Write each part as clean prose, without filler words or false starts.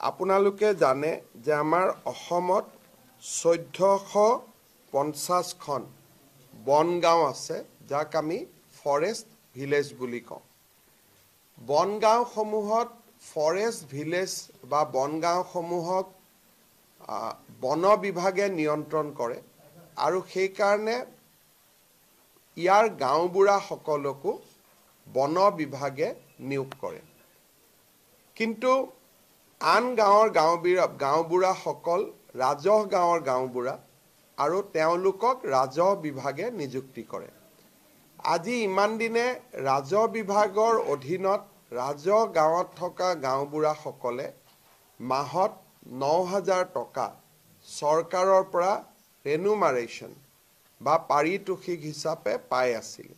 আপোনালোকে জানে যে আমাৰ অসমত 1450খন বন গাঁও আছে, যাক আমি ফৰেষ্ট ভিলেজ বুলি কওঁ। বন গাঁওসমূহত ফৰেষ্ট ভিলেজ বা বন গাঁওসমূহক বন বিভাগে নিয়ন্ত্ৰণ কৰে আৰু সেইকাৰণে ইয়াৰ গাঁওবুঢ়াসকলকো বন বিভাগে নিয়োগ কৰে। কিন্তু আন গাঁৱৰ গাঁওবুঢ়াসকল ৰাজহ গাঁৱৰ গাঁওবুঢ়া আৰু তেওঁলোকক ৰাজহ বিভাগে নিযুক্তি কৰে। আজি ইমান দিনে ৰাজহ বিভাগৰ অধীনত ৰাজহ গাঁৱত থকা গাঁওবুঢ়াসকলে মাহত 9000 টকা চৰকাৰৰ পৰা ৰেনুমাৰেশ্যন বা পাৰিতোষিক হিচাপে পাই আছিল।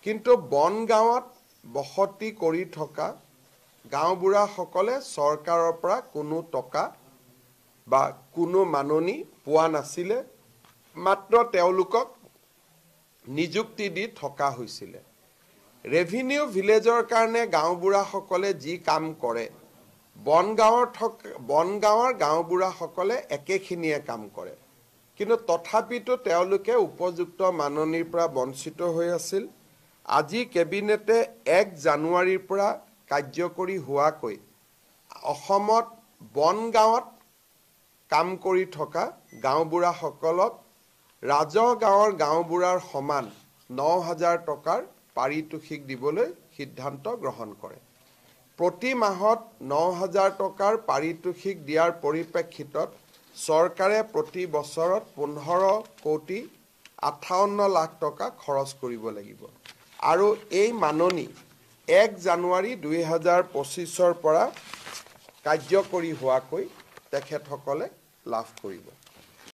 কিন্তু বন গাঁৱত বসতি কৰি থকা গাঁওবুঢ়াসকলে চৰকাৰৰ পৰা কোনো টকা বা কোনো মাননি পোৱা নাছিলে, মাত্ৰ তেওঁলোকক নিযুক্তি দি থকা হৈছিলে। ৰেভিনিউ ভিলেজৰ কাৰণে গাঁওবুঢ়াসকলে যি কাম কৰে, বন গাঁৱৰ গাঁওবুঢ়াসকলে একেখিনিয়ে কাম কৰে, কিন্তু তথাপিতো তেওঁলোকে উপযুক্ত মাননিৰ পৰা বঞ্চিত হৈ আছিল। আজি কেবিনেটে 1 জানুৱাৰীৰ পৰা কাৰ্যকৰী হোৱাকৈ অসমত বন গাঁৱত কাম কৰি থকা গাঁওবুঢ়াসকলক ৰাজহ গাঁৱৰ গাঁওবুঢ়াৰ সমান 9000 টকাৰ পাৰিতোষিক দিবলৈ সিদ্ধান্ত গ্ৰহণ কৰে। প্ৰতি মাহত 9000 টকাৰ পাৰিতোষিক দিয়াৰ পৰিপ্ৰেক্ষিতত চৰকাৰে প্ৰতি বছৰত 15 কোটি 58 লাখ টকা খৰচ কৰিব লাগিব আৰু এই মাননি 1 জানুৱাৰী 2025ৰ পৰা কাৰ্যকৰী হোৱাকৈ তেখেতসকলে লাভ কৰিব।